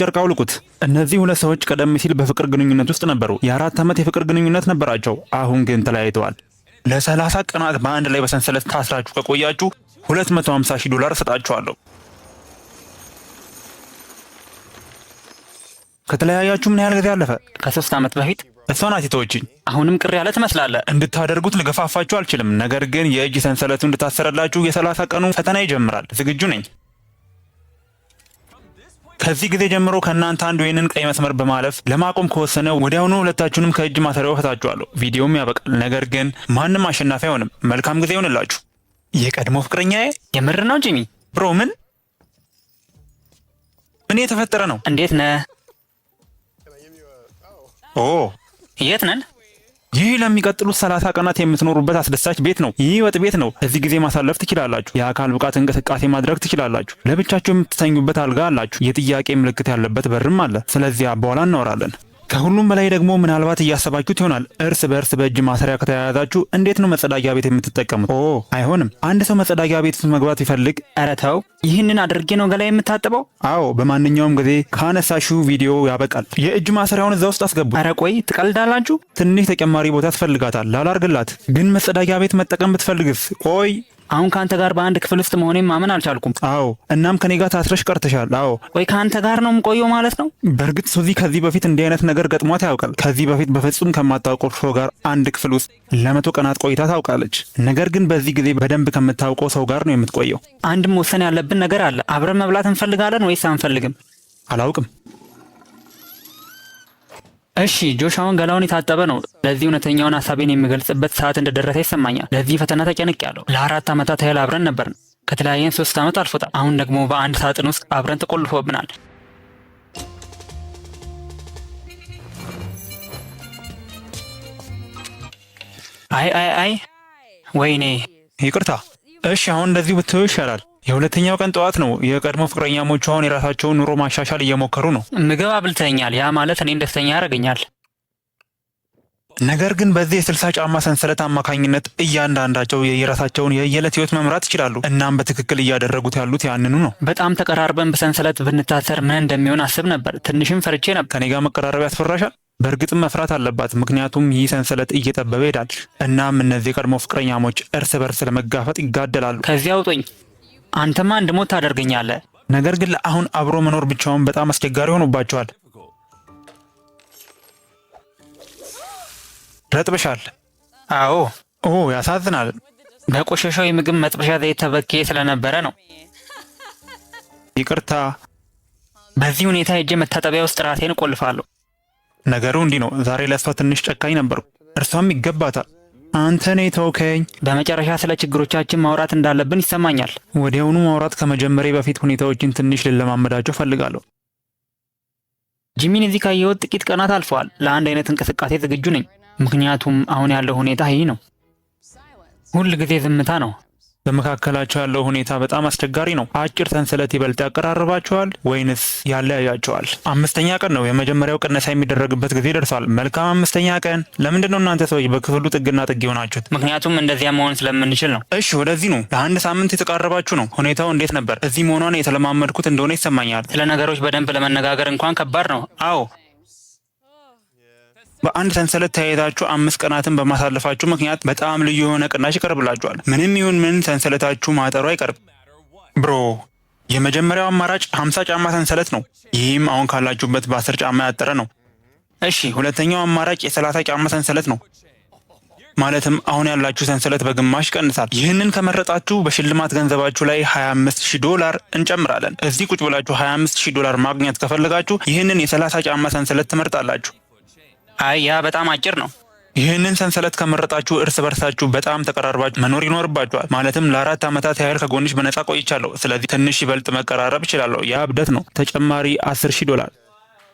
ጨርቅ አውልቁት። እነዚህ ሁለት ሰዎች ቀደም ሲል በፍቅር ግንኙነት ውስጥ ነበሩ። የ4 ዓመት የፍቅር ግንኙነት ነበራቸው። አሁን ግን ተለያይተዋል። ለ30 ቀናት በአንድ ላይ በሰንሰለት ታስራችሁ ከቆያችሁ 250 ሺህ ዶላር እሰጣችኋለሁ። ከተለያያችሁ ምን ያህል ጊዜ አለፈ? ከ3 ዓመት በፊት። እሷ ናት የተወችኝ። አሁንም ቅር ያለ ትመስላለህ። እንድታደርጉት ልገፋፋችሁ አልችልም። ነገር ግን የእጅ ሰንሰለቱ እንድታሰረላችሁ የ30 ቀኑ ፈተና ይጀምራል። ዝግጁ ነኝ። ከዚህ ጊዜ ጀምሮ ከእናንተ አንዱ ይህንን ቀይ መስመር በማለፍ ለማቆም ከወሰነ ወዲያውኑ ሁለታችሁንም ከእጅ ማሰሪያው እፈታችኋለሁ። ቪዲዮም ያበቃል። ነገር ግን ማንም አሸናፊ አይሆንም። መልካም ጊዜ ይሆንላችሁ። የቀድሞ ፍቅረኛዬ። የምር ነው ጂሚ? Bro፣ ምን ምን የተፈጠረ ነው? እንዴት ነህ? ኦ። የት ነን? ይህ ለሚቀጥሉት 30 ቀናት የምትኖሩበት አስደሳች ቤት ነው። ይህ ወጥ ቤት ነው። እዚህ ጊዜ ማሳለፍ ትችላላችሁ። የአካል ብቃት እንቅስቃሴ ማድረግ ትችላላችሁ። ለብቻችሁ የምትተኙበት አልጋ አላችሁ። የጥያቄ ምልክት ያለበት በርም አለ። ስለዚያ በኋላ እናወራለን። ከሁሉም በላይ ደግሞ ምናልባት እያሰባችሁት ይሆናል፣ እርስ በእርስ በእጅ ማሰሪያ ከተያያዛችሁ እንዴት ነው መጸዳጃ ቤት የምትጠቀሙት? ኦ፣ አይሆንም። አንድ ሰው መጸዳጃ ቤት ውስጥ መግባት ቢፈልግ ኧረ ተው። ይህንን አድርጌ ነው ገላ የምታጥበው? አዎ፣ በማንኛውም ጊዜ ካነሳሽው ቪዲዮ ያበቃል። የእጅ ማሰሪያውን እዛ ውስጥ አስገቡ። ኧረ ቆይ፣ ትቀልዳላችሁ? ትንሽ ተጨማሪ ቦታ ያስፈልጋታል። ላላርግላት ግን መጸዳጃ ቤት መጠቀም ብትፈልግስ? ቆይ። አሁን ከአንተ ጋር በአንድ ክፍል ውስጥ መሆኔን ማመን አልቻልኩም። አዎ፣ እናም ከኔ ጋር ታስረሽ ቀርተሻል። አዎ። ቆይ፣ ከአንተ ጋር ነው የምቆየው ማለት ነው? በእርግጥ ሱዚ ከዚህ በፊት እንዲህ አይነት ነገር ገጥሟት ያውቃል። ከዚህ በፊት በፍጹም ከማታውቀው ሰው ጋር አንድ ክፍል ውስጥ ለ100 ቀናት ቆይታ ታውቃለች። ነገር ግን በዚህ ጊዜ በደንብ ከምታውቀው ሰው ጋር ነው የምትቆየው። አንድ መወሰን ያለብን ነገር አለ። አብረን መብላት እንፈልጋለን ወይስ አንፈልግም? አላውቅም። እሺ፣ ጆሽ አሁን ገላውን የታጠበ ነው። ለዚህ እውነተኛውን ሀሳቤን የምገልጽበት ሰዓት እንደደረሰ ይሰማኛል። ለዚህ ፈተና ተጨንቄያለሁ። ለ4 ዓመታት ያህል አብረን ነበርን። ከተለያየን 3 ዓመት አልፎታል። አሁን ደግሞ በአንድ ሳጥን ውስጥ አብረን ተቆልፎብናል። አይ አይ አይ፣ ወይኔ! ይቅርታ። እሺ፣ አሁን እንደዚሁ ብትይው ይሻላል። የሁለተኛው ቀን ጠዋት ነው። የቀድሞ ፍቅረኛሞቹ አሁን የራሳቸውን ኑሮ ማሻሻል እየሞከሩ ነው። ምግብ አብልተኛል። ያ ማለት እኔን ደስተኛ ያደርገኛል። ነገር ግን በዚህ የ60 ጫማ ሰንሰለት አማካኝነት እያንዳንዳቸው የየራሳቸውን የየዕለት ህይወት መምራት ይችላሉ። እናም በትክክል እያደረጉት ያሉት ያንኑ ነው። በጣም ተቀራርበን በሰንሰለት ብንታሰር ምን እንደሚሆን አስብ ነበር። ትንሽም ፈርቼ ነበር። ከኔ ጋር መቀራረብ ያስፈራሻል? በእርግጥም መፍራት አለባት፣ ምክንያቱም ይህ ሰንሰለት እየጠበበ ይሄዳል። እናም እነዚህ የቀድሞ ፍቅረኛሞች እርስ በርስ ለመጋፈጥ ይጋደላሉ። ከዚያ አውጡኝ። አንተማ እንድሞት ታደርገኛለህ። ነገር ግን ለአሁን አብሮ መኖር ብቻውን በጣም አስቸጋሪ ሆኖባቸዋል። ረጥበሻል። አዎ። ኦ፣ ያሳዝናል። በቆሸሸው የምግብ መጥበሻ ዘይት ተበክዬ ስለነበረ ነው። ይቅርታ። በዚህ ሁኔታ ሄጄ መታጠቢያ ውስጥ ራሴን እቆልፋለሁ። ነገሩ እንዲህ ነው። ዛሬ ለእሷ ትንሽ ጨካኝ ነበርኩ፣ እርሷም ይገባታል። አንተ ነህ የተውከኝ። በመጨረሻ ስለ ችግሮቻችን ማውራት እንዳለብን ይሰማኛል። ወዲያውኑ ማውራት ከመጀመሬ በፊት ሁኔታዎችን ትንሽ ልለማመዳቸው ፈልጋለሁ። ጂሚን እዚህ ካየሁት ጥቂት ቀናት አልፈዋል። ለአንድ አይነት እንቅስቃሴ ዝግጁ ነኝ፣ ምክንያቱም አሁን ያለው ሁኔታ ይህ ነው። ሁል ጊዜ ዝምታ ነው። በመካከላቸው ያለው ሁኔታ በጣም አስቸጋሪ ነው። አጭር ሰንሰለት ይበልጥ ያቀራርባቸዋል ወይንስ ያለያያቸዋል? አምስተኛ ቀን ነው። የመጀመሪያው ቅነሳ የሚደረግበት ጊዜ ደርሷል። መልካም አምስተኛ ቀን። ለምንድን ነው እናንተ ሰዎች በክፍሉ ጥግና ጥግ የሆናችሁት? ምክንያቱም እንደዚያ መሆን ስለምንችል ነው። እሺ፣ ወደዚህ ነው። ለአንድ ሳምንት የተቃረባችሁ ነው። ሁኔታው እንዴት ነበር? እዚህ መሆኗን የተለማመድኩት እንደሆነ ይሰማኛል። ስለ ነገሮች በደንብ ለመነጋገር እንኳን ከባድ ነው። አዎ። በአንድ ሰንሰለት ተያይዛችሁ 5 ቀናትን በማሳለፋችሁ ምክንያት በጣም ልዩ የሆነ ቅናሽ ይቀርብላችኋል። ምንም ይሁን ምን ሰንሰለታችሁ ማጠሩ አይቀርም። Bro፣ የመጀመሪያው አማራጭ 50 ጫማ ሰንሰለት ነው። ይህም አሁን ካላችሁበት በ10 ጫማ ያጠረ ነው። እሺ፣ ሁለተኛው አማራጭ የ30 ጫማ ሰንሰለት ነው። ማለትም አሁን ያላችሁ ሰንሰለት በግማሽ ይቀንሳል። ይህንን ከመረጣችሁ በሽልማት ገንዘባችሁ ላይ 25,000 ዶላር እንጨምራለን። እዚህ ቁጭ ብላችሁ 25,000 ዶላር ማግኘት ከፈለጋችሁ ይህንን የ30 ጫማ ሰንሰለት ትመርጣላችሁ። አይ፣ ያ በጣም አጭር ነው። ይህንን ሰንሰለት ከመረጣችሁ እርስ በርሳችሁ በጣም ተቀራርባችሁ መኖር ይኖርባችኋል። ማለትም ለ4 ዓመታት ያህል ከጎንሽ በነፃ ቆይቻለሁ። ስለዚህ ትንሽ ይበልጥ መቀራረብ እችላለሁ። ያ እብደት ነው። ተጨማሪ 10,000 ዶላር።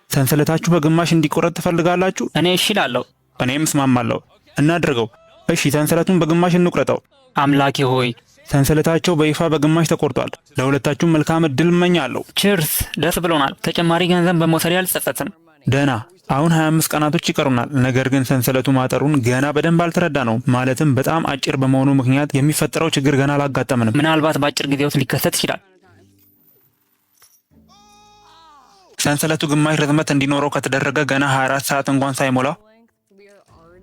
ሰንሰለታችሁ በግማሽ እንዲቆረጥ ትፈልጋላችሁ? እኔ እሺ እላለሁ። እኔም እስማማለሁ። እናድርገው። እሺ፣ ሰንሰለቱን በግማሽ እንቁረጠው። አምላኬ ሆይ! ሰንሰለታቸው በይፋ በግማሽ ተቆርጧል። ለሁለታችሁም መልካም እድል እመኛለሁ። Cheers! ደስ ብሎናል። ተጨማሪ ገንዘብ በመውሰድ አልጸጸትም። ደህና፣ አሁን 25 ቀናቶች ይቀሩናል። ነገር ግን ሰንሰለቱ ማጠሩን ገና በደንብ አልተረዳነውም። ማለትም በጣም አጭር በመሆኑ ምክንያት የሚፈጠረው ችግር ገና አላጋጠምንም። ምናልባት በአጭር ጊዜ ውስጥ ሊከሰት ይችላል። ሰንሰለቱ ግማሽ ርዝመት እንዲኖረው ከተደረገ ገና 24 ሰዓት እንኳን ሳይሞላ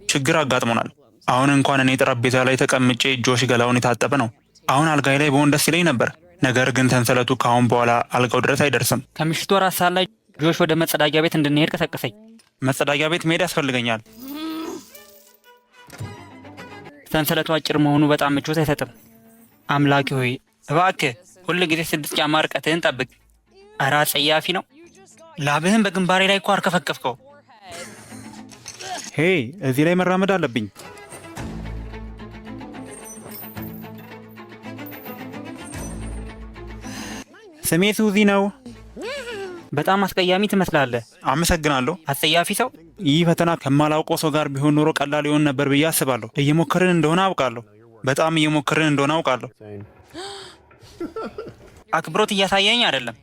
ችግር አጋጥሞናል። አሁን እንኳን እኔ ጠረጴዛ ላይ ተቀምጬ ጆሽ ገላውን የታጠበ ነው። አሁን አልጋዬ ላይ ብሆን ደስ ይለኝ ነበር። ነገር ግን ሰንሰለቱ ከአሁን በኋላ አልጋው ድረስ አይደርስም። ከምሽቱ 4 ሰዓት ላይ ጆሽ ወደ መጸዳጃ ቤት እንድንሄድ ቀሰቀሰኝ። መጸዳጃ ቤት መሄድ ያስፈልገኛል። ሰንሰለቱ አጭር መሆኑ በጣም ምቾት አይሰጥም። አምላኬ ሆይ እባክህ ሁል ጊዜ 6 ጫማ ርቀትህን ጠብቅ። ኧረ አጸያፊ ነው። ላብህን በግንባሬ ላይ እኮ አርከፈከፍከው። Hey፣ እዚህ ላይ መራመድ አለብኝ። ስሜ ሱዚ ነው። በጣም አስቀያሚ ትመስላለህ። አመሰግናለሁ። አጸያፊ ሰው። ይህ ፈተና ከማላውቀው ሰው ጋር ቢሆን ኖሮ ቀላል ይሆን ነበር ብዬ አስባለሁ። እየሞከርን እንደሆነ አውቃለሁ። በጣም እየሞከርን እንደሆነ አውቃለሁ። አክብሮት እያሳየኝ አይደለም።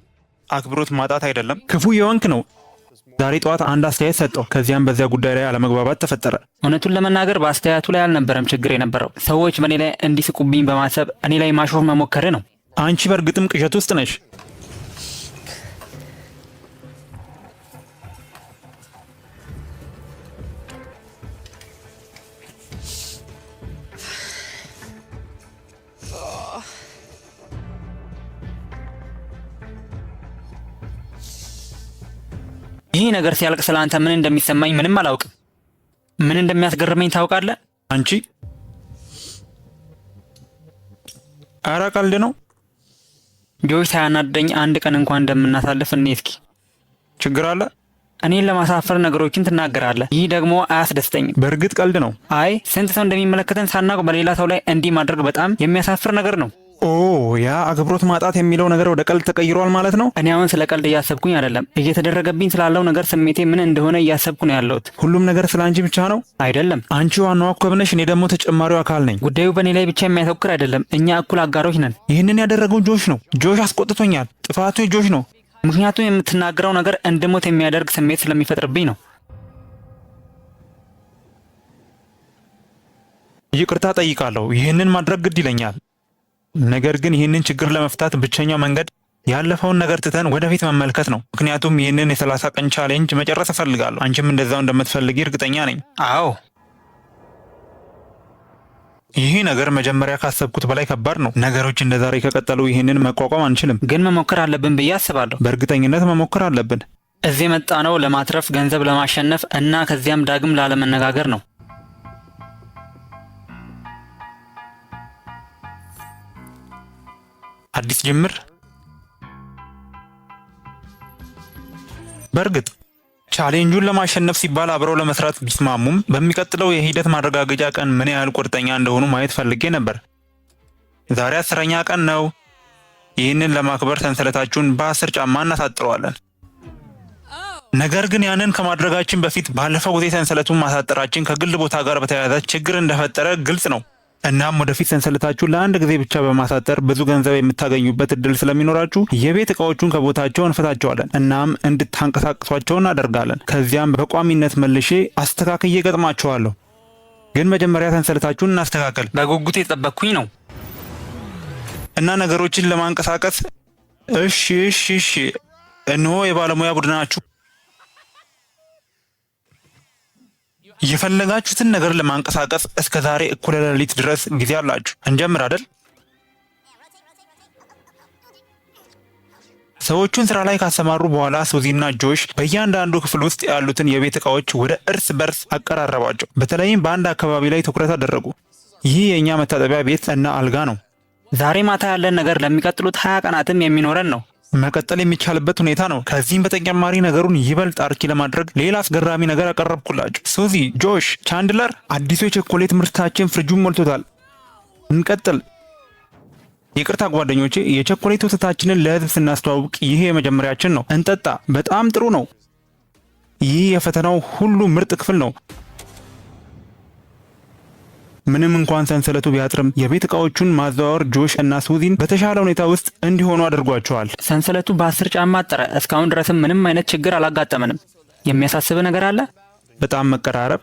አክብሮት ማጣት አይደለም፣ ክፉ የሆንክ ነው። ዛሬ ጠዋት አንድ አስተያየት ሰጠው። ከዚያም በዚያ ጉዳይ ላይ አለመግባባት ተፈጠረ። እውነቱን ለመናገር በአስተያየቱ ላይ አልነበረም ችግር የነበረው። ሰዎች በእኔ ላይ እንዲስቁብኝ በማሰብ እኔ ላይ ማሾፍ መሞከር ነው። አንቺ በእርግጥም ቅዠት ውስጥ ነሽ። ይህ ነገር ሲያልቅ ስለ አንተ ምን እንደሚሰማኝ ምንም አላውቅም። ምን እንደሚያስገርመኝ ታውቃለህ? አንቺ ኧረ ቀልድ ነው። ጆሽ ሳያናደኝ አንድ ቀን እንኳን እንደምናሳልፍ እኔ እስኪ ችግር አለ? እኔን ለማሳፈር ነገሮችን ትናገራለህ። ይህ ደግሞ አያስደስተኝም። በእርግጥ ቀልድ ነው። አይ፣ ስንት ሰው እንደሚመለከተን ሳናውቅ በሌላ ሰው ላይ እንዲህ ማድረግ በጣም የሚያሳፍር ነገር ነው። ኦ፣ ያ አክብሮት ማጣት የሚለው ነገር ወደ ቀልድ ተቀይሯል ማለት ነው። እኔ አሁን ስለ ቀልድ እያሰብኩኝ አይደለም። እየተደረገብኝ ስላለው ነገር ስሜቴ ምን እንደሆነ እያሰብኩ ነው ያለሁት። ሁሉም ነገር ስለ አንቺ ብቻ ነው። አይደለም። አንቺ ዋናዋ ኮከብ ነሽ፣ እኔ ደግሞ ተጨማሪው አካል ነኝ። ጉዳዩ በእኔ ላይ ብቻ የሚያተኩር አይደለም። እኛ እኩል አጋሮች ነን። ይህንን ያደረገው ጆሽ ነው። ጆሽ አስቆጥቶኛል። ጥፋቱ የጆሽ ነው። ምክንያቱም የምትናገረው ነገር እንድሞት የሚያደርግ ስሜት ስለሚፈጥርብኝ ነው። ይቅርታ ጠይቃለሁ። ይህንን ማድረግ ግድ ይለኛል። ነገር ግን ይህንን ችግር ለመፍታት ብቸኛው መንገድ ያለፈውን ነገር ትተን ወደፊት መመልከት ነው። ምክንያቱም ይህንን የ30 ቀን challenge መጨረስ እፈልጋለሁ። አንቺም እንደዛው እንደምትፈልጊ እርግጠኛ ነኝ። አዎ። ይህ ነገር መጀመሪያ ካሰብኩት በላይ ከባድ ነው። ነገሮች እንደ ዛሬ ከቀጠሉ ይህንን መቋቋም አንችልም። ግን መሞከር አለብን ብዬ አስባለሁ። በእርግጠኝነት መሞከር አለብን። እዚህ የመጣነው ለማትረፍ፣ ገንዘብ ለማሸነፍ እና ከዚያም ዳግም ላለመነጋገር ነው። አዲስ ጅምር። በእርግጥ challenge ኡን ለማሸነፍ ሲባል አብረው ለመስራት ቢስማሙም በሚቀጥለው የሂደት ማረጋገጫ ቀን ምን ያህል ቁርጠኛ እንደሆኑ ማየት ፈልጌ ነበር። ዛሬ 10ኛ ቀን ነው። ይህንን ለማክበር ሰንሰለታችሁን በ10 ጫማ እናሳጥረዋለን። ነገር ግን ያንን ከማድረጋችን በፊት ባለፈው ጊዜ ሰንሰለቱን ማሳጠራችን ከግል ቦታ ጋር በተያያዘ ችግር እንደፈጠረ ግልጽ ነው። እናም ወደፊት ሰንሰለታችሁን ለአንድ ጊዜ ብቻ በማሳጠር ብዙ ገንዘብ የምታገኙበት እድል ስለሚኖራችሁ የቤት እቃዎቹን ከቦታቸው እንፈታቸዋለን። እናም እንድታንቀሳቅሷቸው እናደርጋለን። ከዚያም በቋሚነት መልሼ አስተካክዬ ገጥማችኋለሁ። ግን መጀመሪያ ሰንሰለታችሁን እናስተካከል። በጉጉት የጠበቅኩኝ ነው። እና ነገሮችን ለማንቀሳቀስ እሺ፣ እነሆ የባለሙያ ቡድናችሁ። የፈለጋችሁትን ነገር ለማንቀሳቀስ እስከ ዛሬ እኩለ ሌሊት ድረስ ጊዜ አላችሁ። እንጀምር አይደል? ሰዎቹን ስራ ላይ ካሰማሩ በኋላ ሱዚና ጆሽ በእያንዳንዱ ክፍል ውስጥ ያሉትን የቤት እቃዎች ወደ እርስ በርስ አቀራረቧቸው። በተለይም በአንድ አካባቢ ላይ ትኩረት አደረጉ። ይህ የእኛ መታጠቢያ ቤት እና አልጋ ነው። ዛሬ ማታ ያለን ነገር ለሚቀጥሉት 20 ቀናትም የሚኖረን ነው። መቀጠል የሚቻልበት ሁኔታ ነው። ከዚህም በተጨማሪ ነገሩን ይበልጥ አርኪ ለማድረግ ሌላ አስገራሚ ነገር አቀረብኩላችሁ። ሱዚ፣ ጆሽ፣ ቻንድለር፣ አዲሱ የቸኮሌት ምርታችን ፍሪጁን ሞልቶታል። እንቀጥል። ይቅርታ ጓደኞቼ፣ የቸኮሌት ወተታችንን ለህዝብ ስናስተዋውቅ ይሄ የመጀመሪያችን ነው። እንጠጣ። በጣም ጥሩ ነው። ይህ የፈተናው ሁሉ ምርጥ ክፍል ነው። ምንም እንኳን ሰንሰለቱ ቢያጥርም የቤት ዕቃዎቹን ማዘዋወር ጆሽ እና ሱዚን በተሻለ ሁኔታ ውስጥ እንዲሆኑ አድርጓቸዋል። ሰንሰለቱ በ10 ጫማ አጠረ። እስካሁን ድረስም ምንም አይነት ችግር አላጋጠመንም። የሚያሳስብ ነገር አለ? በጣም መቀራረብ።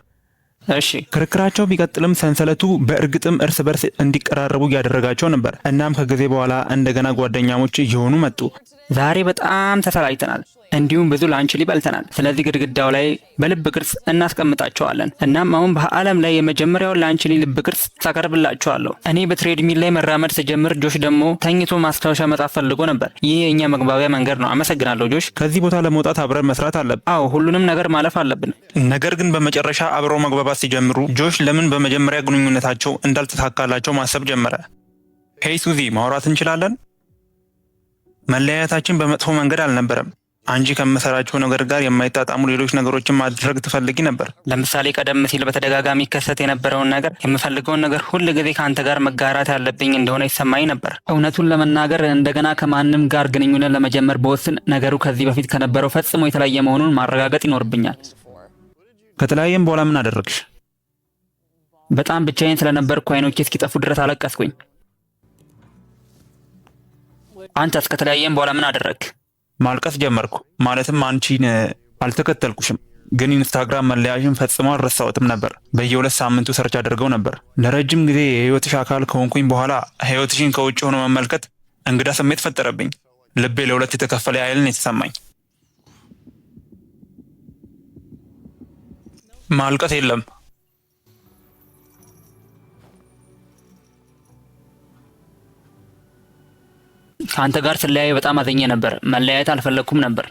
እሺ። ክርክራቸው ቢቀጥልም ሰንሰለቱ በእርግጥም እርስ በርስ እንዲቀራረቡ እያደረጋቸው ነበር። እናም ከጊዜ በኋላ እንደገና ጓደኛሞች እየሆኑ መጡ። ዛሬ በጣም ተሰላችተናል፣ እንዲሁም ብዙ ላንችሊ በልተናል። ስለዚህ ግድግዳው ላይ በልብ ቅርጽ እናስቀምጣቸዋለን። እናም አሁን በዓለም ላይ የመጀመሪያውን ላንችሊ ልብ ቅርጽ ታቀርብላችኋለሁ። እኔ በ treadmill ላይ መራመድ ስጀምር ጆሽ ደግሞ ተኝቶ ማስታወሻ መጻፍ ፈልጎ ነበር። ይህ የእኛ መግባቢያ መንገድ ነው። አመሰግናለሁ ጆሽ። ከዚህ ቦታ ለመውጣት አብረን መስራት አለብን። አዎ፣ ሁሉንም ነገር ማለፍ አለብን። ነገር ግን በመጨረሻ አብረው መግባባት ሲጀምሩ ጆሽ ለምን በመጀመሪያ ግንኙነታቸው እንዳልተሳካላቸው ማሰብ ጀመረ። Hey ሱዚ፣ ማውራት እንችላለን? መለያየታችን በመጥፎ መንገድ አልነበረም። አንቺ ከምሰራቸው ነገር ጋር የማይጣጣሙ ሌሎች ነገሮችን ማድረግ ትፈልጊ ነበር። ለምሳሌ ቀደም ሲል በተደጋጋሚ ይከሰት የነበረውን ነገር፣ የምፈልገውን ነገር ሁል ጊዜ ከአንተ ጋር መጋራት ያለብኝ እንደሆነ ይሰማኝ ነበር። እውነቱን ለመናገር እንደገና ከማንም ጋር ግንኙነት ለመጀመር ብወስን ነገሩ ከዚህ በፊት ከነበረው ፈጽሞ የተለየ መሆኑን ማረጋገጥ ይኖርብኛል። ከተለያየም በኋላ ምን አደረግሽ? በጣም ብቻዬን ስለነበርኩ አይኖቼ እስኪጠፉ ድረስ አለቀስኩኝ። አንተስ ከተለያየም በኋላ ምን አደረግክ? ማልቀስ ጀመርኩ። ማለትም አንቺን አልተከተልኩሽም፣ ግን ኢንስታግራም መለያሽን ፈጽሞ አልረሳሁትም ነበር። በየ2 ሳምንቱ search አድርገው ነበር። ለረጅም ጊዜ የህይወትሽ አካል ከሆንኩኝ በኋላ ህይወትሽን ከውጭ ሆኖ መመልከት እንግዳ ስሜት ፈጠረብኝ። ልቤ ለሁለት የተከፈለ ያህል ነው የተሰማኝ። ማልቀስ የለም። ከአንተ ጋር ስለያየ በጣም አዘኜ ነበር። መለያየት አልፈለግኩም ነበር።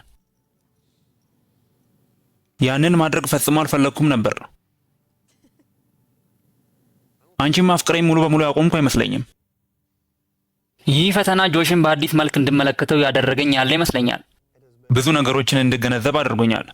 ያንን ማድረግ ፈጽሞ አልፈለግኩም ነበር። አንቺን ማፍቀሬን ሙሉ በሙሉ ያቆምኩ አይመስለኝም። ይህ ፈተና ጆሽን በአዲስ መልክ እንድመለከተው ያደረገኝ ያለ ይመስለኛል። ብዙ ነገሮችን እንድገነዘብ አድርጎኛል።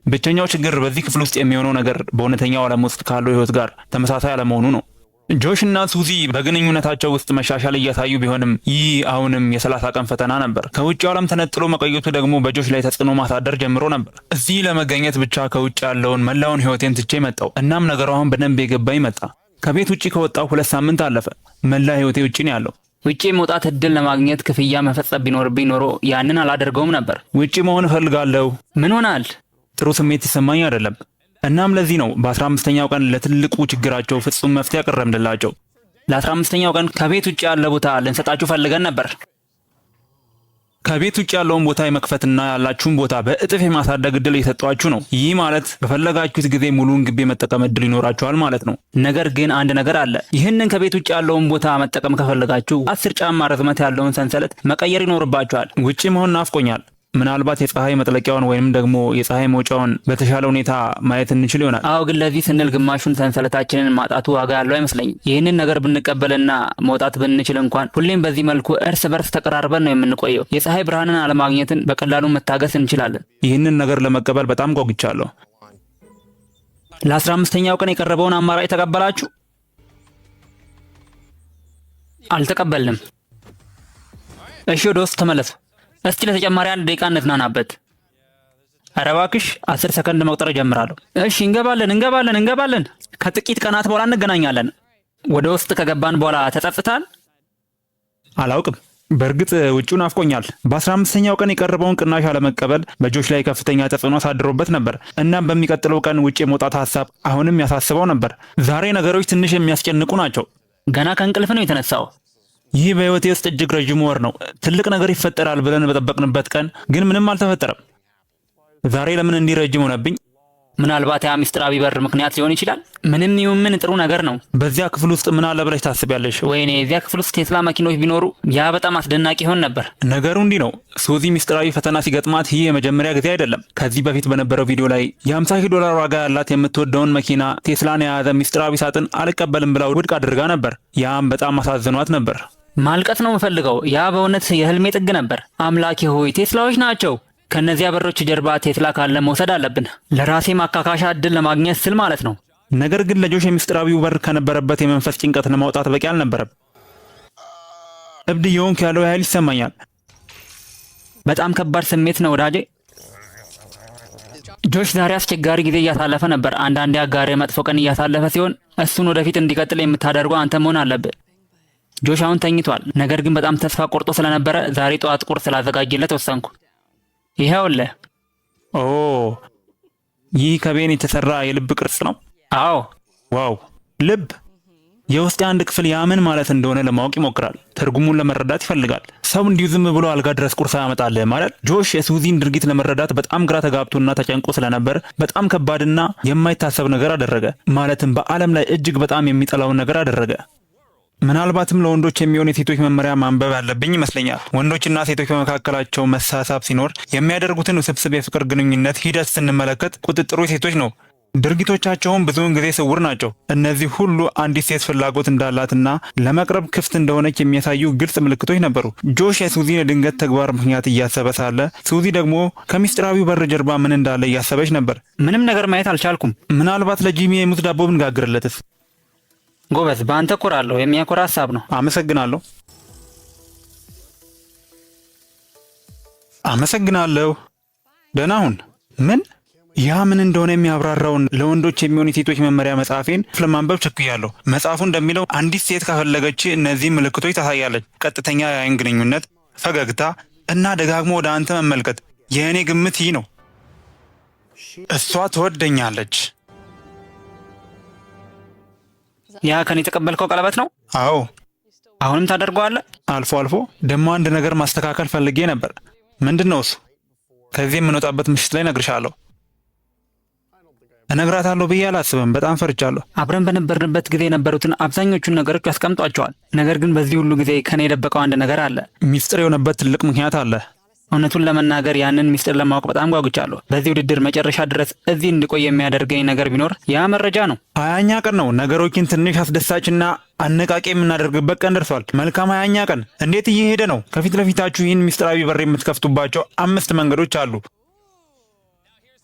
ብቸኛው ችግር በዚህ ክፍል ውስጥ የሚሆነው ነገር በእውነተኛው ዓለም ውስጥ ካለው ህይወት ጋር ተመሳሳይ አለመሆኑ ነው። ጆሽ እና ሱዚ በግንኙነታቸው ውስጥ መሻሻል እያሳዩ ቢሆንም ይህ አሁንም የ30 ቀን ፈተና ነበር። ከውጭው ዓለም ተነጥሎ መቆየቱ ደግሞ በጆሽ ላይ ተጽዕኖ ማሳደር ጀምሮ ነበር። እዚህ ለመገኘት ብቻ ከውጭ ያለውን መላውን ህይወቴን ትቼ መጣሁ። እናም ነገሩ አሁን በደንብ የገባኝ መጣ። ከቤት ውጭ ከወጣሁ 2 ሳምንት አለፈ። መላ ህይወቴ ውጭ ነው ያለው። ውጪ መውጣት እድል ለማግኘት ክፍያ መፈጸም ቢኖርብኝ ኖሮ ያንን አላደርገውም ነበር። ውጪ መሆን እፈልጋለሁ። ምን ሆናል? ጥሩ ስሜት ይሰማኝ አይደለም። እናም ለዚህ ነው በ15ኛው ቀን ለትልቁ ችግራቸው ፍጹም መፍትሄ ያቀረብንላቸው። ለ15ኛው ቀን ከቤት ውጭ ያለ ቦታ ልንሰጣችሁ ፈልገን ነበር። ከቤት ውጭ ያለውን ቦታ የመክፈትና ያላችሁን ቦታ በእጥፍ የማሳደግ እድል እየሰጧችሁ ነው። ይህ ማለት በፈለጋችሁት ጊዜ ሙሉውን ግቢ የመጠቀም እድል ይኖራችኋል ማለት ነው። ነገር ግን አንድ ነገር አለ። ይህንን ከቤት ውጭ ያለውን ቦታ መጠቀም ከፈለጋችሁ 10 ጫማ ርዝመት ያለውን ሰንሰለት መቀየር ይኖርባችኋል። ውጪ መሆን ናፍቆኛል። ምናልባት የፀሐይ መጥለቂያውን ወይንም ደግሞ የፀሐይ መውጫውን በተሻለ ሁኔታ ማየት እንችል ይሆናል። አዎ፣ ግን ለዚህ ስንል ግማሹን ሰንሰለታችንን ማጣቱ ዋጋ ያለው አይመስለኝም። ይህንን ነገር ብንቀበልና መውጣት ብንችል እንኳን ሁሌም በዚህ መልኩ እርስ በርስ ተቀራርበን ነው የምንቆየው። የፀሐይ ብርሃንን አለማግኘትን በቀላሉ መታገስ እንችላለን። ይህንን ነገር ለመቀበል በጣም ጓጉቻለሁ። ለ15ኛው ቀን የቀረበውን አማራጭ ተቀበላችሁ? አልተቀበልንም። እሺ፣ ወደ ውስጥ ተመለሱ። እስቲ ለተጨማሪ 1 ደቂቃ እንዝናናበት። ኧረ እባክሽ 10 ሰከንድ መቁጠር እጀምራለሁ። እሺ፣ እንገባለን እንገባለን እንገባለን። ከጥቂት ቀናት በኋላ እንገናኛለን። ወደ ውስጥ ከገባን በኋላ ተጸጽታል? አላውቅም። በእርግጥ ውጪው ናፍቆኛል። በ15ኛው ቀን የቀረበውን ቅናሽ አለመቀበል በጆሽ ላይ ከፍተኛ ተጽዕኖ አሳድሮበት ነበር። እናም በሚቀጥለው ቀን ውጭ የመውጣት ሀሳብ አሁንም ያሳስበው ነበር። ዛሬ ነገሮች ትንሽ የሚያስጨንቁ ናቸው። ገና ከእንቅልፍ ነው የተነሳው። ይህ በህይወቴ ውስጥ እጅግ ረዥሙ ወር ነው። ትልቅ ነገር ይፈጠራል ብለን በጠበቅንበት ቀን ግን ምንም አልተፈጠረም። ዛሬ ለምን እንዲህ ረጅም ሆነብኝ? ምናልባት ያ ምስጢራዊ በር ምክንያት ሊሆን ይችላል። ምንም ይሁን ምን ጥሩ ነገር ነው። በዚያ ክፍል ውስጥ ምን አለ ብለሽ ታስቢያለሽ? ወይኔ፣ እዚያ ክፍል ውስጥ ቴስላ መኪኖች ቢኖሩ ያ በጣም አስደናቂ ይሆን ነበር። ነገሩ እንዲህ ነው። ሱዚ ምስጢራዊ ፈተና ሲገጥማት ይህ የመጀመሪያ ጊዜ አይደለም። ከዚህ በፊት በነበረው ቪዲዮ ላይ የ50,000 ዶላር ዋጋ ያላት የምትወደውን መኪና ቴስላን የያዘ ምስጢራዊ ሳጥን አልቀበልም ብላ ውድቅ አድርጋ ነበር። ያም በጣም አሳዝኗት ነበር። ማልቀስ ነው የምፈልገው። ያ በእውነት የህልሜ ጥግ ነበር። አምላኬ ሆይ ቴስላዎች ናቸው። ከነዚያ በሮች ጀርባ ቴስላ ካለ መውሰድ አለብን። ለራሴ ማካካሻ እድል ለማግኘት ስል ማለት ነው። ነገር ግን ለጆሽ የምስጢራዊው በር ከነበረበት የመንፈስ ጭንቀት ለማውጣት በቂ አልነበረም። እብድ እየሆንኩ ያለው ያህል ይሰማኛል። በጣም ከባድ ስሜት ነው ወዳጄ። ጆሽ ዛሬ አስቸጋሪ ጊዜ እያሳለፈ ነበር። አንዳንዴ አጋር መጥፎ ቀን እያሳለፈ ሲሆን እሱን ወደፊት እንዲቀጥል የምታደርገው አንተ መሆን አለብህ። ጆሽ አሁን ተኝቷል። ነገር ግን በጣም ተስፋ ቆርጦ ስለነበረ ዛሬ ጠዋት ቁርስ ስላዘጋጅለት ወሰንኩ። ይኸውልህ። ኦ፣ ይህ ከቤን የተሰራ የልብ ቅርጽ ነው። አዎ። Wow! ልብ። የውስጥ አንድ ክፍል ያ ምን ማለት እንደሆነ ለማወቅ ይሞክራል። ትርጉሙን ለመረዳት ይፈልጋል። ሰው እንዲሁ ዝም ብሎ አልጋ ድረስ ቁርስ አያመጣልህም ማለት። ጆሽ የሱዚን ድርጊት ለመረዳት በጣም ግራ ተጋብቶና ተጨንቆ ስለነበር በጣም ከባድና የማይታሰብ ነገር አደረገ። ማለትም በዓለም ላይ እጅግ በጣም የሚጠላውን ነገር አደረገ። ምናልባትም ለወንዶች የሚሆን የሴቶች መመሪያ ማንበብ ያለብኝ ይመስለኛል። ወንዶችና ሴቶች በመካከላቸው መሳሳብ ሲኖር የሚያደርጉትን ውስብስብ የፍቅር ግንኙነት ሂደት ስንመለከት ቁጥጥሩ የሴቶች ነው። ድርጊቶቻቸውም ብዙውን ጊዜ ስውር ናቸው። እነዚህ ሁሉ አንዲት ሴት ፍላጎት እንዳላትና ለመቅረብ ክፍት እንደሆነች የሚያሳዩ ግልጽ ምልክቶች ነበሩ። ጆሽ የሱዚን የድንገት ተግባር ምክንያት እያሰበ ሳለ፣ ሱዚ ደግሞ ከምስጢራዊው በር ጀርባ ምን እንዳለ እያሰበች ነበር። ምንም ነገር ማየት አልቻልኩም። ምናልባት ለጂሚ የሙዝ ዳቦ ብንጋግርለትስ? ጎበዝ፣ በአንተ እኮራለሁ። የሚያኮራ ሀሳብ ነው። አመሰግናለሁ። አመሰግናለሁ። ደህና ሁን። ምን? ያ ምን እንደሆነ የሚያብራራውን ለወንዶች የሚሆን የሴቶች መመሪያ መጽሐፌን ለማንበብ ቸኩያለሁ። መጽሐፉ እንደሚለው አንዲት ሴት ከፈለገች እነዚህ ምልክቶች ታሳያለች፦ ቀጥተኛ የአይን ግንኙነት፣ ፈገግታ እና ደጋግሞ ወደ አንተ መመልከት። የእኔ ግምት ይህ ነው። እሷ ትወደኛለች። ያ ከኔ የተቀበልከው ቀለበት ነው? አዎ። አሁንም ታደርገዋለህ? አልፎ አልፎ። ደግሞ አንድ ነገር ማስተካከል ፈልጌ ነበር። ምንድን ነው እሱ? ከዚህ የምንወጣበት ምሽት ላይ እነግርሻለሁ። እነግራታለሁ ብዬ አላስብም። በጣም ፈርቻለሁ። አብረን በነበርንበት ጊዜ የነበሩትን አብዛኞቹን ነገሮች አስቀምጧቸዋል። ነገር ግን በዚህ ሁሉ ጊዜ ከኔ የደበቀው አንድ ነገር አለ። ሚስጥር የሆነበት ትልቅ ምክንያት አለ። እውነቱን ለመናገር ያንን ሚስጥር ለማወቅ በጣም ጓጉቻለሁ። በዚህ ውድድር መጨረሻ ድረስ እዚህ እንድቆይ የሚያደርገኝ ነገር ቢኖር ያ መረጃ ነው። 20ኛ ቀን ነው። ነገሮችን ትንሽ አስደሳችና አነቃቂ የምናደርግበት ቀን ደርሷል። መልካም 20ኛ ቀን። እንዴት እየሄደ ነው? ከፊት ለፊታችሁ ይህን ሚስጥራዊ በር የምትከፍቱባቸው አምስት መንገዶች አሉ።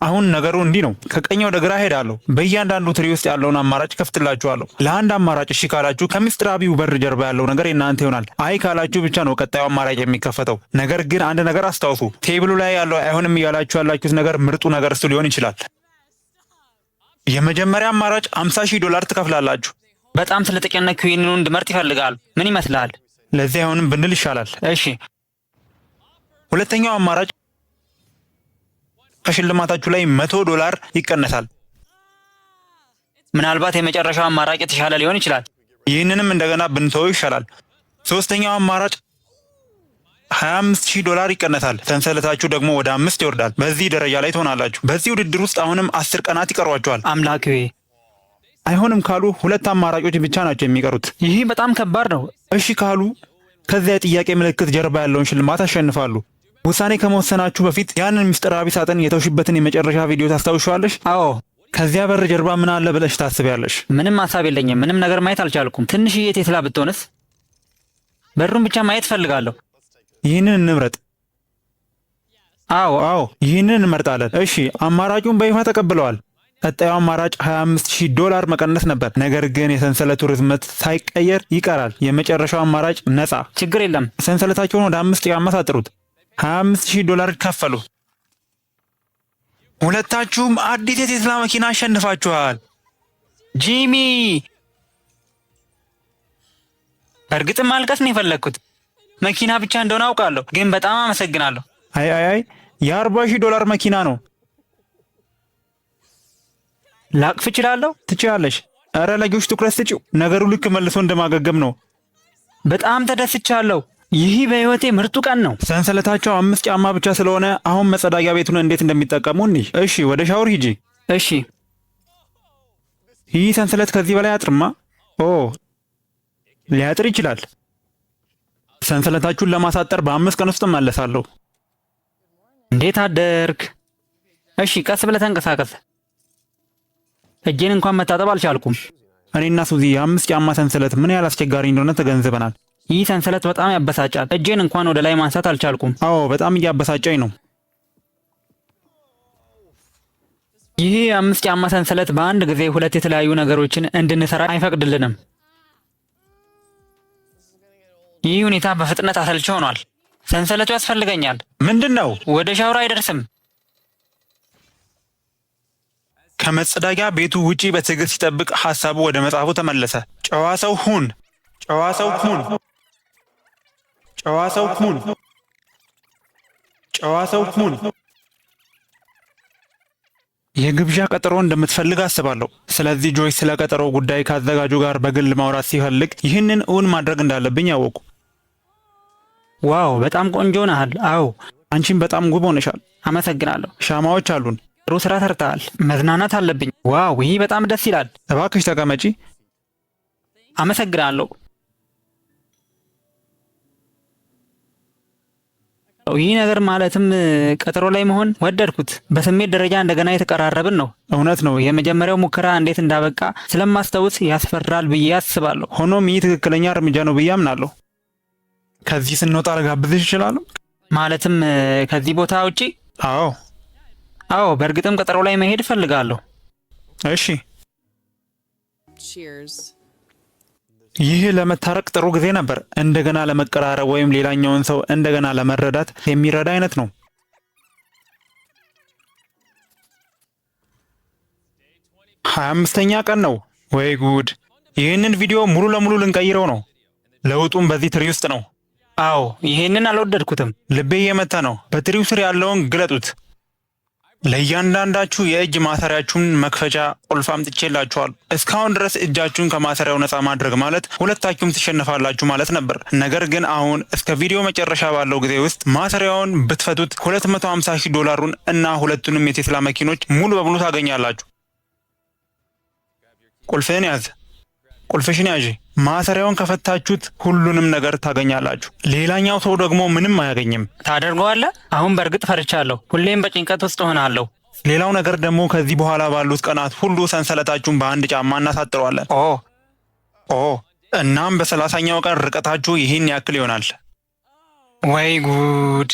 አሁን ነገሩ እንዲህ ነው። ከቀኝ ወደ ግራ ሄዳለሁ። በእያንዳንዱ ትሪ ውስጥ ያለውን አማራጭ ከፍትላችኋለሁ። ለአንድ አማራጭ እሺ ካላችሁ ከምስጢራዊው በር ጀርባ ያለው ነገር የእናንተ ይሆናል። አይ ካላችሁ ብቻ ነው ቀጣዩ አማራጭ የሚከፈተው። ነገር ግን አንድ ነገር አስታውሱ። Table ኡ ላይ ያለው አይሆንም እያላችሁ ያላችሁት ነገር ምርጡ ነገር እሱ ሊሆን ይችላል። የመጀመሪያ አማራጭ 50 ሺህ ዶላር ትከፍላላችሁ። በጣም ስለተጨነቅኩ ይህንኑ እንድመርጥ ይፈልጋል። ምን ይመስልሃል? ለዚህ አይሆንም ብንል ይሻላል። እሺ። ሁለተኛው አማራጭ ከሽልማታችሁ ላይ $100 ይቀነሳል። ምናልባት የመጨረሻው አማራጭ የተሻለ ሊሆን ይችላል። ይህንንም እንደገና ብንተወው ይሻላል። ሶስተኛው አማራጭ 25 ሺህ ዶላር ይቀነሳል። ሰንሰለታችሁ ደግሞ ወደ አምስት ይወርዳል። በዚህ ደረጃ ላይ ትሆናላችሁ። በዚህ ውድድር ውስጥ አሁንም 10 ቀናት ይቀሯቸዋል። አምላኬ፣ አይሆንም ካሉ ሁለት አማራጮች ብቻ ናቸው የሚቀሩት። ይህ በጣም ከባድ ነው። እሺ ካሉ ከዚያ የጥያቄ ምልክት ጀርባ ያለውን ሽልማት አሸንፋሉ። ውሳኔ ከመወሰናችሁ በፊት ያንን ምስጢራዊ ሳጥን የተውሽበትን የመጨረሻ ቪዲዮ ታስታውሻለሽ? አዎ። ከዚያ በር ጀርባ ምን አለ ብለሽ ታስቢያለሽ? ምንም ሀሳብ የለኝም። ምንም ነገር ማየት አልቻልኩም። ትንሽዬ ቴስላ ብትሆንስ? በሩን ብቻ ማየት እፈልጋለሁ። ይህንን እንምረጥ። አዎ። አዎ፣ ይህንን እንመርጣለን። እሺ፣ አማራጩን በይፋ ተቀብለዋል። ቀጣዩ አማራጭ 25,000 ዶላር መቀነስ ነበር። ነገር ግን የሰንሰለቱ ርዝመት ሳይቀየር ይቀራል። የመጨረሻው አማራጭ ነፃ። ችግር የለም። ሰንሰለታቸውን ወደ አምስት ጫማ ሳጥሩት። 25,000 ዶላር ከፈሉ። ሁለታችሁም አዲስ የቴስላ መኪና አሸንፋችኋል። ጂሚ፣ በእርግጥም ማልቀስ ነው የፈለግኩት። መኪና ብቻ እንደሆነ አውቃለሁ፣ ግን በጣም አመሰግናለሁ። አይ አይ አይ፣ የ40,000 ዶላር መኪና ነው። ላቅፍ እችላለሁ? ትችያለሽ። እረ ለጆሽ ትኩረት ስጪው። ነገሩ ልክ መልሶ እንደማገገም ነው። በጣም ተደስቻለሁ። ይህ በሕይወቴ ምርጡ ቀን ነው። ሰንሰለታቸው አምስት ጫማ ብቻ ስለሆነ አሁን መጸዳጃ ቤቱን እንዴት እንደሚጠቀሙ እንይ። እሺ፣ ወደ ሻወር ሂጂ። እሺ። ይህ ሰንሰለት ከዚህ በላይ አጥርማ? ኦ፣ ሊያጥር ይችላል። ሰንሰለታችሁን ለማሳጠር በ5 ቀን ውስጥ እመለሳለሁ። እንዴት አደርክ? እሺ፣ ቀስ ብለህ ተንቀሳቀስ። እጄን እንኳን መታጠብ አልቻልኩም። እኔና ሱዚ የአምስት ጫማ ሰንሰለት ምን ያህል አስቸጋሪ እንደሆነ ተገንዝበናል። ይህ ሰንሰለት በጣም ያበሳጫል። እጄን እንኳን ወደ ላይ ማንሳት አልቻልኩም። አዎ፣ በጣም እያበሳጨኝ ነው። ይህ የአምስት ጫማ ሰንሰለት በአንድ ጊዜ ሁለት የተለያዩ ነገሮችን እንድንሰራ አይፈቅድልንም። ይህ ሁኔታ በፍጥነት አሰልቺ ሆኗል። ሰንሰለቱ ያስፈልገኛል። ምንድን ነው? ወደ ሻወር አይደርስም። ከመጸዳጃ ቤቱ ውጪ በትዕግስት ሲጠብቅ ሐሳቡ ወደ መጽሐፉ ተመለሰ። ጨዋ ሰው ሁን፣ ጨዋ ሰው ሁን፣ ጨዋ ሰው ሁን፣ ጨዋ ሰው ሁን። የግብዣ ቀጠሮ እንደምትፈልግ አስባለሁ። ስለዚህ ጆሽ ስለ ቀጠሮ ጉዳይ ከአዘጋጁ ጋር በግል ማውራት ሲፈልግ ይህንን እውን ማድረግ እንዳለብኝ አወቅኩ። Wow፣ በጣም ቆንጆ ነሃል። አዎ፣ አንቺም በጣም ውብ ሆነሻል። አመሰግናለሁ። ሻማዎች አሉን። ጥሩ ስራ ሰርተሃል። መዝናናት አለብኝ። Wow፣ ይህ በጣም ደስ ይላል። እባክሽ ተቀመጪ። አመሰግናለሁ። ይህ ነገር ማለትም ቀጠሮ ላይ መሆን ወደድኩት። በስሜት ደረጃ እንደገና የተቀራረብን ነው። እውነት ነው። የመጀመሪያው ሙከራ እንዴት እንዳበቃ ስለማስታውስ ያስፈራል ብዬ አስባለሁ። ሆኖም ይህ ትክክለኛ እርምጃ ነው ብዬ አምናለሁ። ከዚህ ስንወጣ ልጋብዝሽ እችላለሁ? ማለትም ከዚህ ቦታ ውጪ? አዎ። አዎ፣ በእርግጥም ቀጠሮ ላይ መሄድ እፈልጋለሁ። እሺ። ይህ ለመታረቅ ጥሩ ጊዜ ነበር። እንደገና ለመቀራረብ ወይም ሌላኛውን ሰው እንደገና ለመረዳት የሚረዳ አይነት ነው። 25ኛ ቀን ነው። ወይ ጉድ! ይህንን ቪዲዮ ሙሉ ለሙሉ ልንቀይረው ነው። ለውጡም በዚህ ትሪ ውስጥ ነው። አዎ፣ ይሄንን አልወደድኩትም። ልቤ እየመታ ነው። በትሪው ስር ያለውን ግለጡት። ለእያንዳንዳችሁ የእጅ ማሰሪያችሁን መክፈቻ ቁልፍ አምጥቼላችኋል። እስካሁን ድረስ እጃችሁን ከማሰሪያው ነፃ ማድረግ ማለት ሁለታችሁም ትሸነፋላችሁ ማለት ነበር። ነገር ግን አሁን እስከ ቪዲዮ መጨረሻ ባለው ጊዜ ውስጥ ማሰሪያውን ብትፈቱት 250 ሺህ ዶላሩን እና ሁለቱንም የቴስላ መኪኖች ሙሉ በሙሉ ታገኛላችሁ። ቁልፍህን ያዝ፣ ቁልፍሽን ያዥ። ማሰሪያውን ከፈታችሁት ሁሉንም ነገር ታገኛላችሁ። ሌላኛው ሰው ደግሞ ምንም አያገኝም። ታደርገዋለህ? አሁን በእርግጥ ፈርቻለሁ። ሁሌም በጭንቀት ውስጥ እሆናለሁ። ሌላው ነገር ደግሞ ከዚህ በኋላ ባሉት ቀናት ሁሉ ሰንሰለታችሁን በአንድ ጫማ እናሳጥረዋለን። ኦ ኦ እናም በ30ኛው ቀን ርቀታችሁ ይህን ያክል ይሆናል። ወይ ጉድ!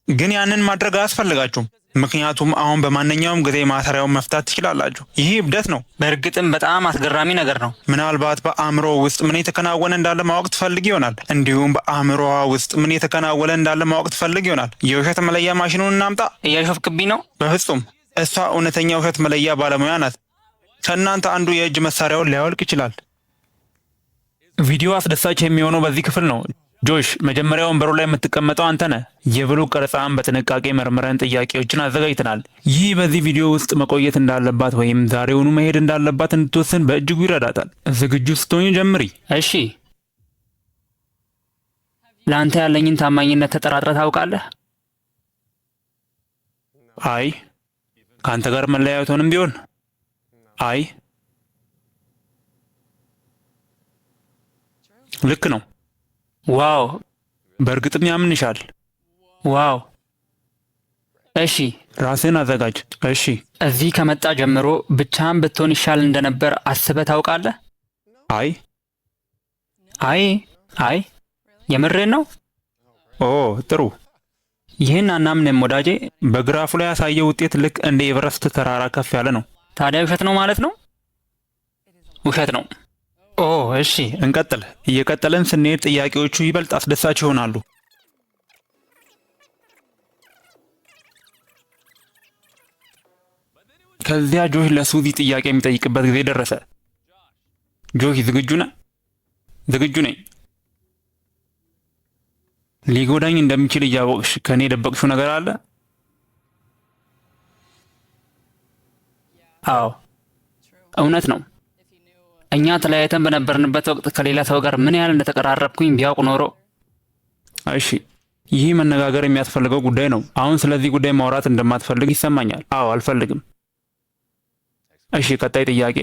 ግን ያንን ማድረግ አያስፈልጋችሁም፣ ምክንያቱም አሁን በማንኛውም ጊዜ ማሰሪያውን መፍታት ትችላላችሁ። ይህ እብደት ነው። በእርግጥም በጣም አስገራሚ ነገር ነው። ምናልባት በአእምሮ ውስጥ ምን የተከናወነ እንዳለ ማወቅ ትፈልግ ይሆናል። እንዲሁም በአእምሮዋ ውስጥ ምን የተከናወነ እንዳለ ማወቅ ትፈልግ ይሆናል። የውሸት መለያ ማሽኑን እናምጣ። እያሾፍክብኝ ነው? በፍጹም። እሷ እውነተኛ ውሸት መለያ ባለሙያ ናት። ከእናንተ አንዱ የእጅ መሳሪያውን ሊያወልቅ ይችላል። ቪዲዮ አስደሳች የሚሆነው በዚህ ክፍል ነው። ጆሽ፣ መጀመሪያ ወንበሩ ላይ የምትቀመጠው አንተ ነህ። የ vlog ቀረጻን በጥንቃቄ መርምረን ጥያቄዎችን አዘጋጅተናል። ይህ በዚህ ቪዲዮ ውስጥ መቆየት እንዳለባት ወይም ዛሬውኑ መሄድ እንዳለባት እንድትወስን በእጅጉ ይረዳታል። ዝግጁ ስትሆኝ ጀምሪ። እሺ። ለአንተ ያለኝን ታማኝነት ተጠራጥረህ ታውቃለህ? አይ፣ ከአንተ ጋር መለያየቷንም ቢሆን አይ፣ ልክ ነው። Wow! በእርግጥም ያምንሻል። Wow! እሺ፣ ራስህን አዘጋጅ። እሺ። እዚህ ከመጣ ጀምሮ ብቻህን ብትሆን ይሻል እንደነበር አስበህ ታውቃለህ? አይ አይ አይ፣ የምርህን ነው? ኦ ጥሩ። ይህን አናምንም ወዳጄ። በግራፉ ላይ ያሳየው ውጤት ልክ እንደ ኤቨረስት ተራራ ከፍ ያለ ነው። ታዲያ ውሸት ነው ማለት ነው? ውሸት ነው። ኦ እሺ፣ እንቀጥል። እየቀጠልን ስንሄድ ጥያቄዎቹ ይበልጥ አስደሳች ይሆናሉ። ከዚያ ጆሽ ለሱዚ ጥያቄ የሚጠይቅበት ጊዜ ደረሰ። ጆሽ ዝግጁ ነህ? ዝግጁ ነኝ። ሊጎዳኝ እንደሚችል እያወቅሽ ከእኔ የደበቅሽው ነገር አለ? አዎ እውነት ነው። እኛ ተለያይተን በነበርንበት ወቅት ከሌላ ሰው ጋር ምን ያህል እንደተቀራረብኩኝ ቢያውቅ ኖሮ። እሺ፣ ይህ መነጋገር የሚያስፈልገው ጉዳይ ነው። አሁን ስለዚህ ጉዳይ ማውራት እንደማትፈልግ ይሰማኛል። አዎ፣ አልፈልግም። እሺ፣ ቀጣይ ጥያቄ።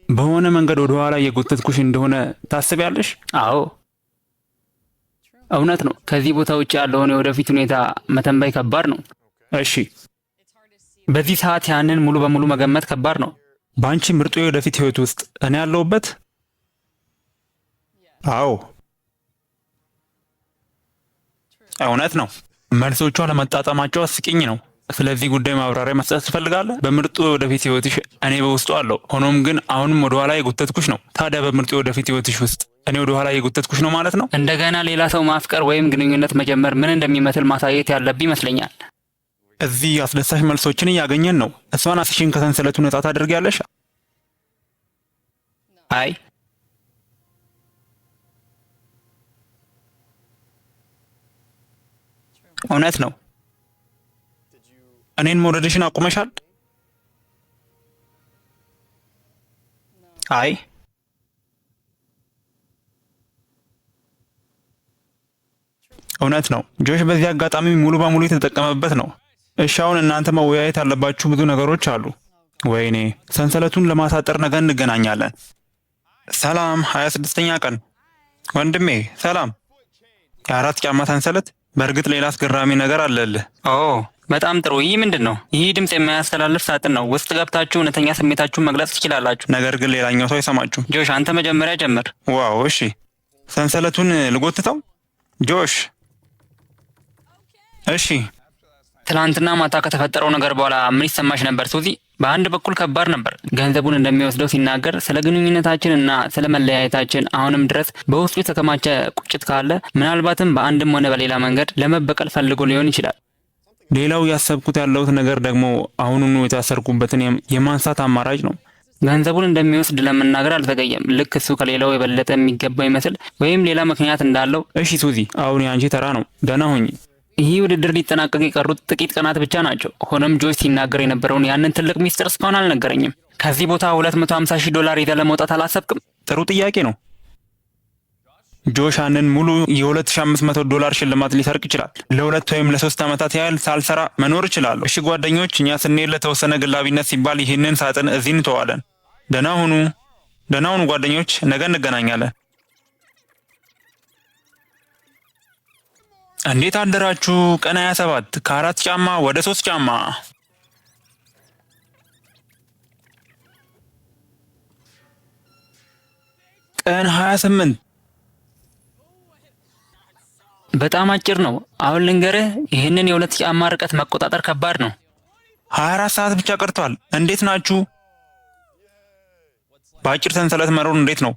በሆነ መንገድ ወደ ኋላ የጎተትኩሽ እንደሆነ ታስቢያለሽ? አዎ እውነት ነው። ከዚህ ቦታ ውጭ ያለውን የወደፊት ሁኔታ መተንበይ ከባድ ነው። እሺ፣ በዚህ ሰዓት ያንን ሙሉ በሙሉ መገመት ከባድ ነው። በአንቺ ምርጡ የወደፊት ህይወት ውስጥ እኔ ያለሁበት? አዎ እውነት ነው። መልሶቿ ለመጣጣማቸው አስቂኝ ነው። ስለዚህ ጉዳይ ማብራሪያ መስጠት ትፈልጋለህ? በምርጡ የወደፊት ህይወትሽ እኔ በውስጡ አለሁ። ሆኖም ግን አሁንም ወደኋላ የጎተትኩሽ ነው። ታዲያ በምርጡ የወደፊት ህይወትሽ ውስጥ እኔ ወደኋላ የጎተትኩሽ ነው ማለት ነው? እንደገና ሌላ ሰው ማፍቀር ወይም ግንኙነት መጀመር ምን እንደሚመስል ማሳየት ያለብኝ ይመስለኛል። እዚህ አስደሳች መልሶችን እያገኘን ነው። እሷን ራስሽን ከሰንሰለቱ ነጻ ታደርጊያለሽ? አይ እውነት ነው። እኔን መውደድሽን አቁመሻል? አይ፣ እውነት ነው። ጆሽ በዚህ አጋጣሚ ሙሉ በሙሉ የተጠቀመበት ነው። እሺ፣ አሁን እናንተ መወያየት ያለባችሁ ብዙ ነገሮች አሉ። ወይኔ፣ ሰንሰለቱን ለማሳጠር ነገ እንገናኛለን። ሰላም፣ 26ኛ ቀን ወንድሜ። ሰላም። የአራት ጫማ ሰንሰለት። በእርግጥ ሌላ አስገራሚ ነገር አለልህ። ኦ፣ በጣም ጥሩ። ይህ ምንድን ነው? ይህ ድምፅ የማያስተላልፍ ሳጥን ነው። ውስጥ ገብታችሁ እውነተኛ ስሜታችሁን መግለጽ ትችላላችሁ። ነገር ግን ሌላኛው ሰው አይሰማችሁም። ጆሽ፣ አንተ መጀመሪያ ጀምር። Wow፣ እሺ። ሰንሰለቱን ልጎትተው? ጆሽ፣ እሺ። ትላንትና ማታ ከተፈጠረው ነገር በኋላ ምን ይሰማሽ ነበር ሱዚ? በአንድ በኩል ከባድ ነበር። ገንዘቡን እንደሚወስደው ሲናገር ስለ ግንኙነታችን እና ስለ መለያየታችን አሁንም ድረስ በውስጡ የተከማቸ ቁጭት ካለ ምናልባትም በአንድም ሆነ በሌላ መንገድ ለመበቀል ፈልጎ ሊሆን ይችላል። ሌላው ያሰብኩት ያለሁት ነገር ደግሞ አሁኑኑ የታሰርኩበትን የማንሳት አማራጭ ነው። ገንዘቡን እንደሚወስድ ለመናገር አልዘገየም። ልክ እሱ ከሌላው የበለጠ የሚገባው ይመስል ወይም ሌላ ምክንያት እንዳለው። እሺ ሱዚ፣ አሁን የአንቺ ተራ ነው። ደህና ሁኚ። ይህ ውድድር ሊጠናቀቅ የቀሩት ጥቂት ቀናት ብቻ ናቸው። ሆኖም ጆሽ ሲናገር የነበረውን ያንን ትልቅ ሚስጥር እስካሁን አልነገረኝም። ከዚህ ቦታ 250 ሺህ ዶላር ይዘህ ለመውጣት አላሰብክም? ጥሩ ጥያቄ ነው። ጆሽ ያንን ሙሉ የ2500 ዶላር ሽልማት ሊሰርቅ ይችላል። ለ2 ወይም ለ3 ዓመታት ያህል ሳልሰራ መኖር እችላለሁ። እሺ ጓደኞች፣ እኛ ስንሄድ ለተወሰነ ግላዊነት ሲባል ይህንን ሳጥን እዚህ እንተዋለን። ደህና ሁኑ፣ ደህና ሁኑ ጓደኞች፣ ነገ እንገናኛለን። እንዴት አደራችሁ? ቀን 27፣ ከአራት ጫማ ወደ ሶስት ጫማ። ቀን 28። በጣም አጭር ነው። አሁን ልንገርህ፣ ይህንን የሁለት ጫማ ርቀት መቆጣጠር ከባድ ነው። 24 ሰዓት ብቻ ቀርቷል። እንዴት ናችሁ? በአጭር ሰንሰለት መኖር እንዴት ነው?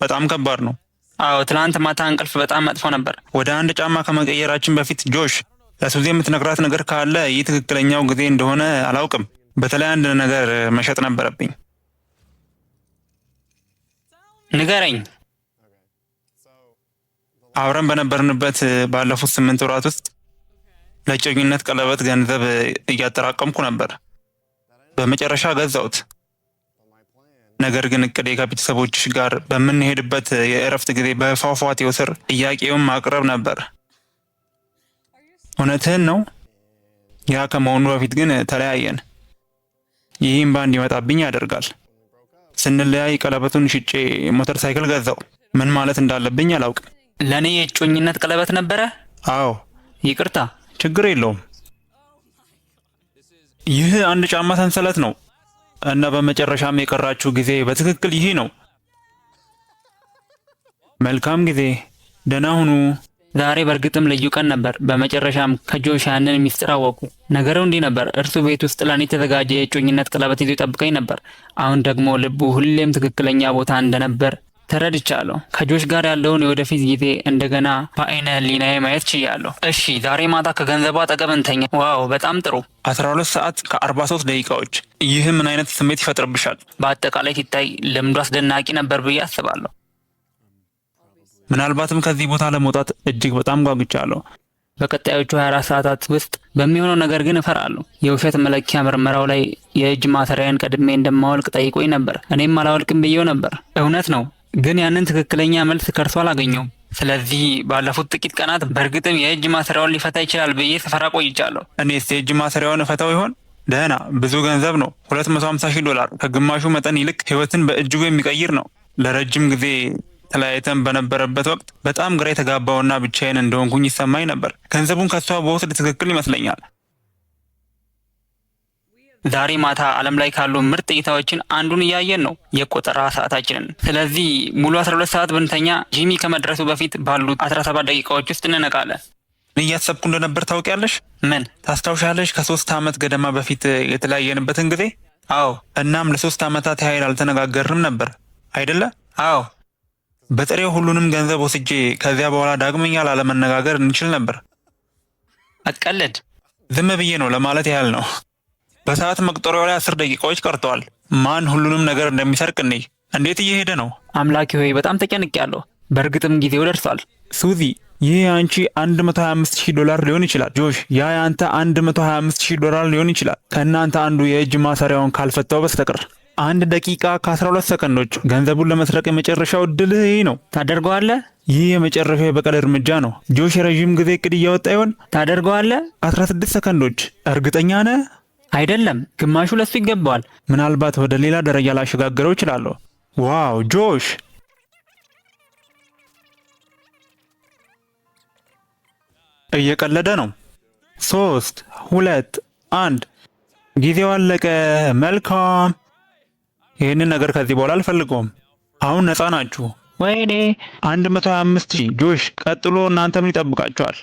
በጣም ከባድ ነው። አዎ፣ ትናንት ማታ እንቅልፍ በጣም መጥፎ ነበር። ወደ አንድ ጫማ ከመቀየራችን በፊት ጆሽ፣ ለሱዚ የምትነግራት ነገር ካለ ይህ ትክክለኛው ጊዜ እንደሆነ አላውቅም። በተለይ አንድ ነገር መሸጥ ነበረብኝ። ንገረኝ። አብረን በነበርንበት ባለፉት 8 ወራት ውስጥ ለእጮኝነት ቀለበት ገንዘብ እያጠራቀምኩ ነበር። በመጨረሻ ገዛሁት። ነገር ግን እቅዴ ከቤተሰቦችሽ ጋር በምንሄድበት የእረፍት ጊዜ በፏፏቴው ስር ጥያቄውን ማቅረብ ነበር። እውነትህን ነው። ያ ከመሆኑ በፊት ግን ተለያየን። ይህም ባንድ ይመጣብኝ ያደርጋል። ስንለያይ ቀለበቱን ሽጬ ሞተር ሳይክል ገዛው። ምን ማለት እንዳለብኝ አላውቅም። ለእኔ የእጮኝነት ቀለበት ነበረ? አዎ። ይቅርታ። ችግር የለውም። ይህ አንድ ጫማ ሰንሰለት ነው እና በመጨረሻም የቀራችሁ ጊዜ በትክክል ይህ ነው። መልካም ጊዜ። ደህና ሁኑ። ዛሬ በእርግጥም ልዩ ቀን ነበር። በመጨረሻም ከጆሽ ያንን ሚስጥር አወቁ። ነገሩ እንዲህ ነበር። እርሱ ቤት ውስጥ ለእኔ የተዘጋጀ የእጮኝነት ቀለበት ይዞ ይጠብቀኝ ነበር። አሁን ደግሞ ልቡ ሁሌም ትክክለኛ ቦታ እንደነበር ተረድቻለሁ። ከጆሽ ጋር ያለውን የወደፊት ጊዜ እንደገና በአይነ ህሊናዬ ማየት ችያለሁ። እሺ፣ ዛሬ ማታ ከገንዘቡ አጠገብ እንተኛ። Wow፣ በጣም ጥሩ። 12 ሰዓት ከ43 ደቂቃዎች። ይህ ምን አይነት ስሜት ይፈጥርብሻል? በአጠቃላይ ሲታይ ልምዱ አስደናቂ ነበር ብዬ አስባለሁ። ምናልባትም ከዚህ ቦታ ለመውጣት እጅግ በጣም ጓጉቻለሁ። በቀጣዮቹ 24 ሰዓታት ውስጥ በሚሆነው ነገር ግን እፈራለሁ። የውሸት መለኪያ ምርመራው ላይ የእጅ ማሰሪያን ቀድሜ እንደማወልቅ ጠይቆኝ ነበር። እኔም አላወልቅም ብዬው ነበር። እውነት ነው፣ ግን ያንን ትክክለኛ መልስ ከእርሱ አላገኘውም። ስለዚህ ባለፉት ጥቂት ቀናት በእርግጥም የእጅ ማሰሪያውን ሊፈታ ይችላል ብዬ ስፈራ ቆይቻለሁ። እኔስ የእጅ ማሰሪያውን እፈታው ይሆን? ደህና ብዙ ገንዘብ ነው። 250 ሺህ ዶላር ከግማሹ መጠን ይልቅ ህይወትን በእጅጉ የሚቀይር ነው። ለረጅም ጊዜ ተለያይተን በነበረበት ወቅት በጣም ግራ የተጋባውና ብቻዬን እንደሆንኩኝ ይሰማኝ ነበር። ገንዘቡን ከሷ በወስድ ትክክል ይመስለኛል። ዛሬ ማታ ዓለም ላይ ካሉ ምርጥ እይታዎችን አንዱን እያየን ነው፣ የቆጠራ ሰዓታችንን። ስለዚህ ሙሉ 12 ሰዓት ብንተኛ ጂሚ ከመድረሱ በፊት ባሉት 17 ደቂቃዎች ውስጥ እንነቃለን። ምን እያሰብኩ እንደነበር ታውቂያለሽ? ምን? ታስታውሻለሽ? ከ3 ዓመት ገደማ በፊት የተለያየንበትን ጊዜ? አዎ። እናም ለ3 ዓመታት ያህል አልተነጋገርንም ነበር አይደለ? አዎ። በጥሬው ሁሉንም ገንዘብ ወስጄ ከዚያ በኋላ ዳግመኛ ላለመነጋገር እንችል ነበር። አትቀልድ። ዝም ብዬ ነው ለማለት ያህል ነው። በሰዓት መቁጠሪያው ላይ 10 ደቂቃዎች ቀርተዋል። ማን ሁሉንም ነገር እንደሚሰርቅ እንይ። እንዴት እየሄደ ነው? አምላኬ ሆይ በጣም ተጨንቄያለሁ። በእርግጥም ጊዜው ደርሷል። ሱዚ፣ ይህ የአንቺ 125,000 ዶላር ሊሆን ይችላል። ጆሽ፣ ያ የአንተ 125,000 ዶላር ሊሆን ይችላል። ከእናንተ አንዱ የእጅ ማሰሪያውን ካልፈታው በስተቀር። 1 ደቂቃ ከ12 ሰከንዶች። ገንዘቡን ለመስረቅ የመጨረሻው እድልህ ይህ ነው። ታደርገዋለህ? ይህ የመጨረሻው የበቀል እርምጃ ነው። ጆሽ የረዥም ጊዜ እቅድ እያወጣ ይሆን? ታደርገዋለህ? 16 ሰከንዶች። እርግጠኛ ነህ? አይደለም፣ ግማሹ ለሱ ይገባዋል። ምናልባት ወደ ሌላ ደረጃ ላሸጋግረው እችላለሁ። Wow ጆሽ! እየቀለደ ነው። 3፣ 2፣ 1። ጊዜው አለቀ። መልካም። ይህንን ነገር ከዚህ በኋላ አልፈልገውም። አሁን ነፃ ናችሁ። ወይኔ! 125,000። ጆሽ፣ ቀጥሎ እናንተ ምን ይጠብቃችኋል?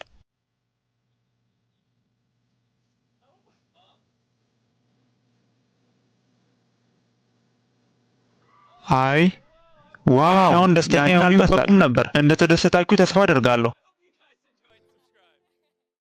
አይ wow! አሁን ደስተኛ ይመስላል ነበር። እንደተደሰታችሁ ተስፋ አደርጋለሁ።